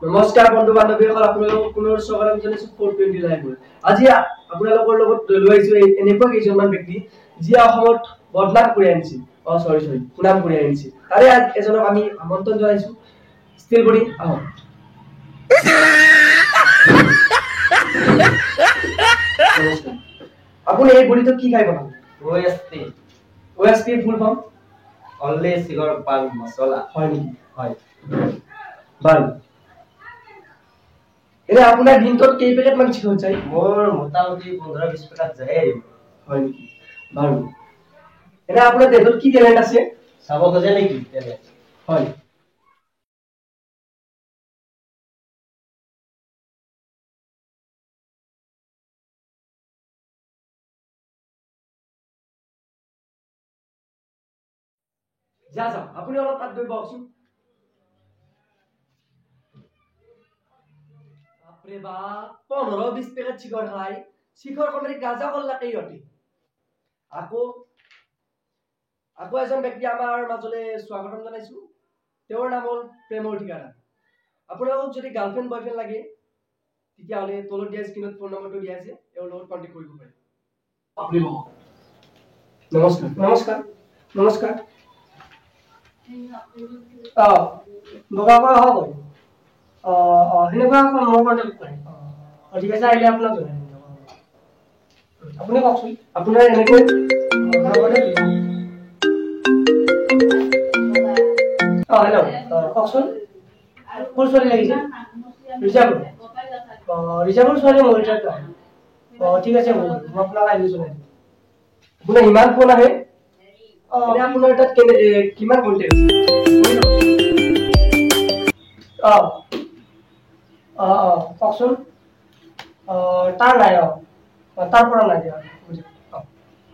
নমস্কাৰ বন্ধু বান্ধৱীসকল, আপোনালোকক পুনৰ স্বাগতম জনাইছো 420 লাইভলৈ। আজি আপোনালোকৰ লগত লৈ আহিছো এনেকুৱা কেইজনমান ব্যক্তি যিয়ে অসমত বদনাম কৰি আনিছিল, অ চৰি চৰি সুনাম কৰি আনিছিল। তাৰে এজনক আমি আমন্ত্ৰণ জনাইছো। ষ্টিল বডি আহক। নমস্কাৰ, আপুনি এই বডিটো কি খাই বনাব? OSP। OSP full form? Only শিখৰ পান মছলা। হয় নেকি? হয়। বাৰু, এনে আপোনাৰ দিনটোত কেই পেকেট মান চিখৰ যায়? মোৰ মোটামুটি 15-20 পেকেট যায়। হয় নেকি? বাৰু, এনে আপোনাৰ দেহত কি টেলেণ্ট আছে? চাব খোজে নেকি টেলেণ্ট? হয়। যা যাওক, আপুনি অলপ তাত গৈ বহকচোন। বাপৰে বাপ, 15-20 পেকেট শিখৰ খাই শিখৰ কমেৰি গাজা কৰলাক ইহঁতে। আকৌ আকৌ এজন ব্যক্তি আমাৰ মাজলৈ স্বাগতম জনাইছো। তেওঁৰ নাম হ'ল প্ৰেমৰ ঠিকাদাৰ। আপোনালোকক যদি গাৰ্লফ্ৰেণ্ড বয়ফ্ৰেণ্ড লাগে তেতিয়াহ'লে তলত দিয়া স্ক্ৰীণত ফোন নম্বৰটো দিয়া আছে, তেওঁৰ লগত কণ্টেক্ট কৰিব পাৰে। আপুনি বহক। নমস্কাৰ। নমস্কাৰ। নমস্কাৰ। অঁ, বগা কৰা হ'ব। অঁ অঁ, সেনেকুৱা মোৰ কণ্টেক্ট কৰে। অঁ, ঠিক আছে, আহিলে আপোনাক জনাই দিম। আপুনি কওকচোন। আপোনাৰ এনেকৈ অঁ, হেল্ল', অঁ কওকচোন, কোন ছোৱালী লাগিছে? ৰিজাৰ্ভৰ? অঁ, ৰিজাৰ্ভৰ ছোৱালী মোৰ তাত। অঁ, ঠিক আছে, মই আপোনাক আহিলে জনাই দিম। আপোনাৰ ইমান ফোন আহে? অঁ। এনে আপোনাৰ তাত কেনে কিমান কণ্টেক্ট আছে? অঁ অঁ অঁ, কওকচোন। অঁ, তাৰ নাই। অঁ, তাৰ পৰা নাই দিয়া। অঁ,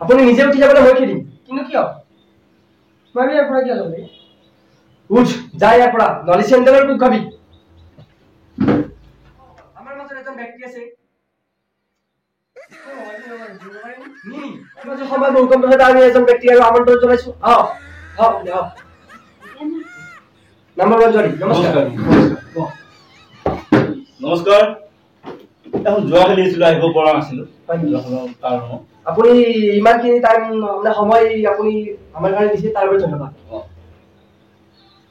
আপুনি নিজে উঠি যাবলৈ মই খেদিম। কিন্তু কিয়? মই ইয়াৰ পৰা কিয় যাম? উঠ, যা ইয়াৰ পৰা, নহ'লে চেণ্ডেলৰ কোব খাবি। আমাৰ মাজত এজন ব্যক্তি আছে। সময় বহু কম, তথাপি আমি এজন ব্যক্তি আৰু আমন্ত্ৰণ জনাইছো। আহক আহক আহক। নাম্বাৰ ওৱান জুৱাৰী, নমস্কাৰ। নমস্কাৰ। এখন যোৱা খেলিছিলো, আহিব পৰা নাছিলো কাৰণত। আপুনি ইমানখিনি টাইম মানে সময় আপুনি আমাৰ কাৰণে দিছে, তাৰ বাবে ধন্যবাদ।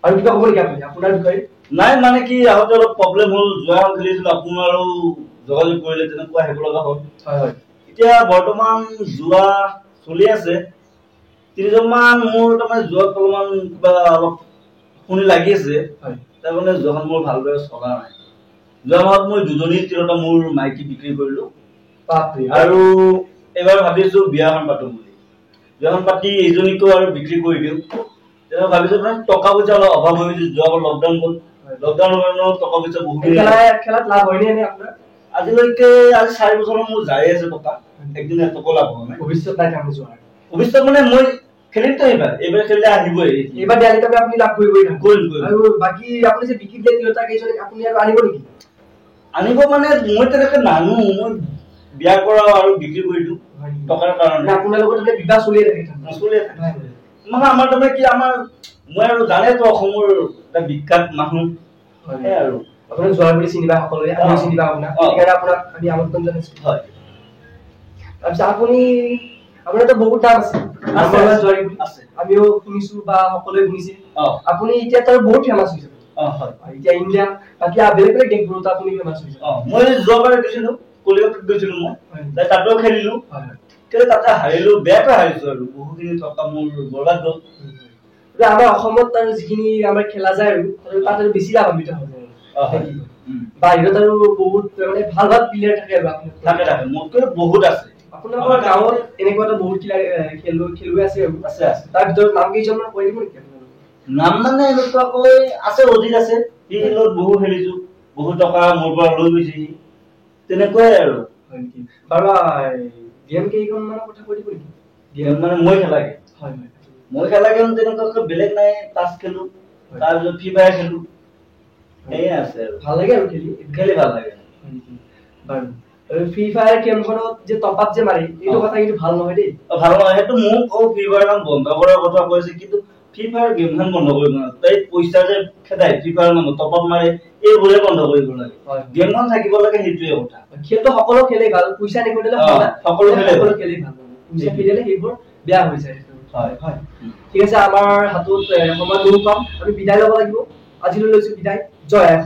আৰু কিবা ক'ব নেকি আপুনি আপোনাৰ বিষয়ে? নাই, মানে কি আহোঁতে অলপ প্ৰব্লেম হ'ল। যোৱা খেলিছিলো, আপোনাৰো যোগাযোগ কৰিলে তেনেকুৱা আহিব লগা হ'ল। হয় হয়। এতিয়া বৰ্তমান যোৱা চলি আছে 30জনমান। মোৰ তাৰমানে যোৱাত অলপমান কিবা অলপ শুনি লাগি আছে, তাৰমানে যোৱাখন মোৰ ভালদৰে চলা নাই। যোৱা মাহত মই দুজনী তিৰোতা মোৰ মাইকী বিক্ৰী কৰিলো। আৰু এইবাৰ ভাবিছো বিয়াখন পাতো বুলি। বিয়াখন পাতি এইজনীকো আৰু বিক্ৰী কৰি দিওঁ তেনেকুৱা ভাবিছো। মানে টকা পইচা অলপ অভাৱ হৈ গৈছে। যোৱাবাৰ লকডাউন গ'ল, লকডাউনৰ কাৰণে টকা পইচা বহুত। খেলাত লাভ হয়নে এনে আপোনাৰ? আজিলৈকে আজি 4 বছৰ মোৰ যায়ে আছে টকা, একদিন এটকাও লাভ হোৱা নাই। ভৱিষ্যত নাই তাৰমানে যোৱাৰ? ভৱিষ্যত মানে মই খেলিমতো এইবাৰ, এইবাৰ খেলিলে আহিবই। এইবাৰ দেৱালীত আপুনি লাভ কৰিবই। কৰিম। আৰু বাকী আপুনি যে বিক্ৰী দিয়ে তিৰোতা কেইজনীক, আপুনি আৰু আনিব নেকি? আনিব মানে মই তেনেকে নানো, মই বিয়া কৰাও আৰু বিক্ৰী কৰি দিওঁ টকাৰ কাৰণে। আপোনালোকৰ তাতে বিবাহ চলিয়ে থাকে? চলিয়ে থাকে। মানে আমাৰ তাৰমানে কি, আমাৰ মই আৰু জানেতো অসমৰ এটা বিখ্যাত মানুহ, সেয়াই আৰু। আপোনাক যোৱাৰ বুলি চিনি পায় সকলোৱে, আমিও চিনি পাওঁ আপোনাক, সেইকাৰণে আপোনাক আমি আমন্ত্ৰণ জনাইছো। হয়। তাৰপিছত আপুনি, আপোনাৰতো বহুত দাম আছে আছে, আমিও শুনিছো বা সকলোৱে শুনিছে। আপুনি এতিয়া তাৰ বহুত ফেমাছ হৈছে। এতিয়া ইণ্ডিয়া বাকী বেলেগ বেলেগ দেশবোৰতো আপুনি ফেমাছ হৈছে। মই যোৱাবাৰ গৈছিলো, কলিকতাত গৈছিলো, মই তাতেও খেলিলো, কিন্তু তাতে হাৰিলো, বেয়াকৈ হাৰিছো আৰু বহুখিনি টকা মোৰ বৰবাদ গ'ল। আমাৰ অসমত আৰু যিখিনি আমাৰ খেলা যায় আৰু তাত আৰু বেছি লাভান্বিত হয়। বাহিৰত আৰু বহুত মানে ভাল ভাল প্লেয়াৰ থাকে আৰু থাকে থাকে, মোতকৈ বহুত আছে। আপোনালোকৰ গাঁৱত এনেকুৱা এটা বহুত খেলুৱৈ আছে আৰু? আছে আছে। তাৰ ভিতৰত নাম কেইজনমান কৈ দিব নেকি আপোনালোকে? নাম মানে এনেকুৱাকৈ আছে, অজিত আছে, সি লগত বহু খেলিছো, বহু টকা মোৰ পৰা লৈ গৈছে সি, তেনেকুৱাই আৰু। হয় নেকি? বাৰু গেম কেইখনমানৰ কথা কৈ দিব নেকি? গেম মানে মই খেলা গেম? হয় হয়। মই খেলা গেম তেনেকুৱাকৈ বেলেগ নাই, তাচ খেলো, তাৰপিছত ফ্ৰী ফায়াৰ খেলো, সেয়াই আছে আৰু। ভাল লাগে আৰু খেলি? খেলি ভাল লাগে। হয় নেকি? বাৰু, ফ্ৰী ফায়াৰ গেমখনত যে টপ আপ যে মাৰি, এইটো কথা কিন্তু ভাল নহয় দেই। ভাল নহয়, সেইটো মোক ফ্ৰী ফায়াৰ বন্ধ কৰাৰ কথা কৈছে, কিন্তু ফ্ৰী ফায়াৰ গেমখন বন্ধ কৰিব নালাগে। তাই পইচা যে খেদাই ফ্ৰী ফায়াৰ নামত টপ আপ মাৰে, এইবোৰে বন্ধ কৰিব লাগে। গেমখন থাকিব লাগে, সেইটোৱে কথা। খেলটো সকলো খেলেই ভাল, পইচা নেখেদিলে সকলো খেলেই ভাল, পইচা খেলিলে সেইবোৰ বেয়া হৈ যায়। হয় হয়, ঠিক আছে, আমাৰ হাতত সময় বহুত কম, আমি বিদায় ল'ব লাগিব। আজিলৈ লৈছো বিদায়। জয়।